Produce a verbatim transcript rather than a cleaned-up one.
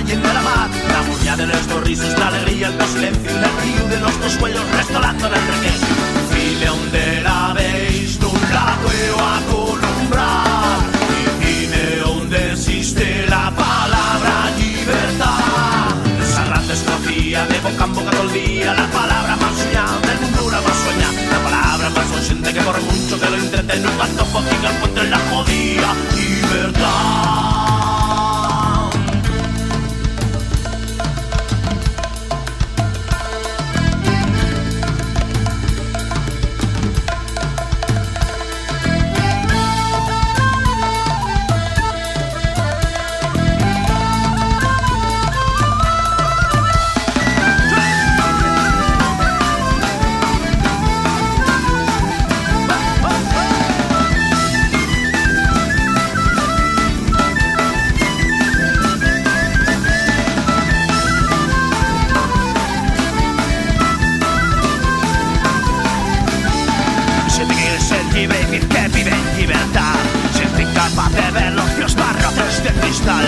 Quién de la mar, la murria de los dos risos, la alegría, el silencio, el brillo de los dos cuellos, restaurando el requés. Dime dónde la veis, nun lago o a columbrar. Y dime dónde existe la palabra libertad. Esa gran desconfía de boca en boca todo el día, la palabra más soñada del mundo, la más soñada, la palabra más consciente que por mucho que lo intente, nunca topo quien encuentre la jodida libertad. Xente que quiere ser llibre, que vive en llibertá. Xente incapaz de ver los fíos barrotes de cristal.